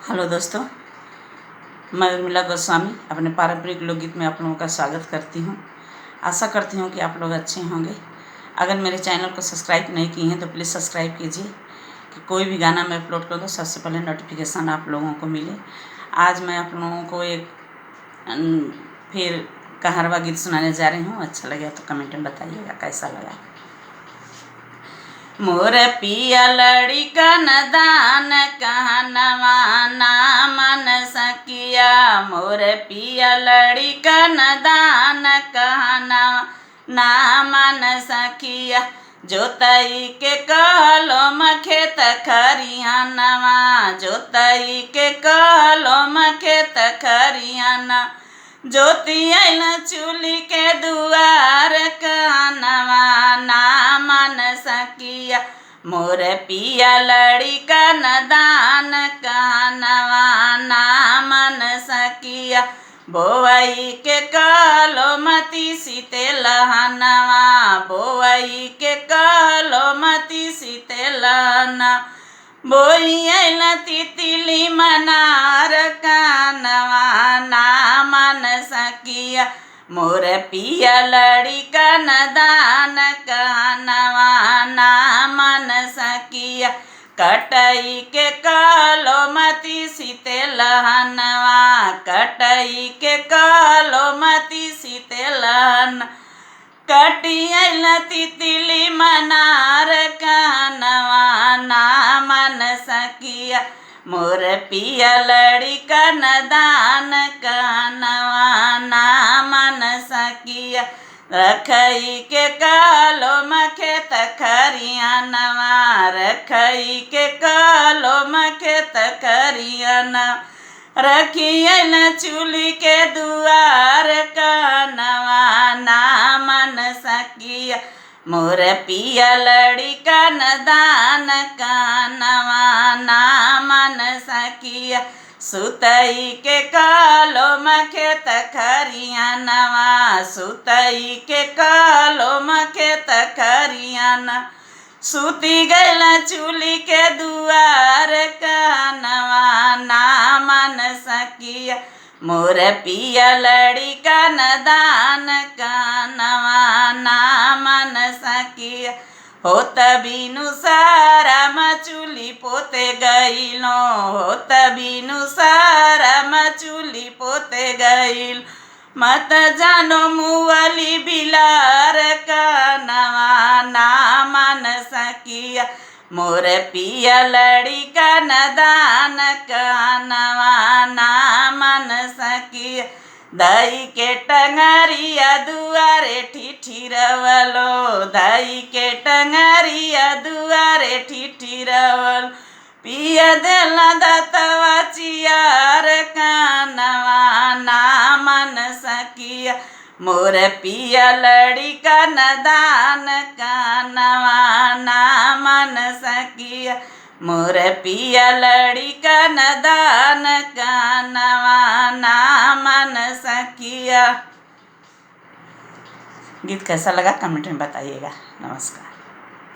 Hello दोस्तों, मैं उर्मिला गोस्वामी अपने पारंपरिक लोकगीत में आप लोगों का स्वागत करती हूँ। आशा करती हूँ कि आप लोग अच्छे होंगे। अगर मेरे चैनल को सब्सक्राइब नहीं किए हैं तो प्लीज़ सब्सक्राइब कीजिए कि कोई भी गाना मैं अपलोड कर दूँ सबसे पहले नोटिफिकेशन आप लोगों को मिले। आज मैं आप लोगों को एक फिर कहरवा गीत सुनाने जा रही हूँ। अच्छा लगे तो कमेंट में बताइएगा कैसा लगा। मोर पिया लड़ी कन दान कहनवा ना मन सकिया। मोर पिया लड़ी कन दान कहनवा ना मन सकिया। जोतई के कहलो मखेत खरियानवा, जोतई के कहलो मखेत खरियाना। ज्योति आइल चूली के दुआर कहनवा ना मन सकिया। मोर पिया लड़ी कन दान कहनवा ना मन सकिया। बोवई के कहलो मती सीते लहनवा, बोवई के कहलो मती सीते लहना। बोई आइल तितली मनार कानवा ना मन सकिया। मोर पिया लड़ी कन दान कहनवा ना मन सकिया। कटई के कहलो मती सीते लहनवा, कटई के कहलो मती सीते लहन। कटी आइल तितली मनार कहनवा ना मन सकिया। मोर पिया लड़ी कन दान कहनवा ना मन सकिया। रखई के कहलो मखेत खरियानवा, रखई के कहलो मखेत खरियाना। रखियल चूली के दुआर कहनवा ना मन सकिया। मोर पिया लड़ी कन दान कहनवा ना मन सकिया। सुतई के कहलो मखेत खरियानवा, सुतई के कहलो मखेत खरियाना। सुती गैल चूली के दुआर कहनवा ना मन सकिया। मोर पिया लड़ी कन दान कहनवा ना मन सकिया। होत बिनु सारा मचुली पोते गईलो, होत बिनु सारा मचुली पोते गईल। मत जानो मुअली बिलार कहनवा ना मन सकिया। मोर पिया लड़ी कन दान कहनवा ना मन सकिया। दही के टंगरिया दुआरे ठिठिरवलो, दही के टंगरिया दुआरे ठिठिरवल। पिया देला दतवा चियार कहनवा ना मन सकिया। मोर पिया लड़ी कन दान कहनवा ना मन सकिया। मोर पिया लड़ी कन दान कहनवा ना मन सकिया। गीत कैसा लगा कमेंट में बताइएगा। नमस्कार।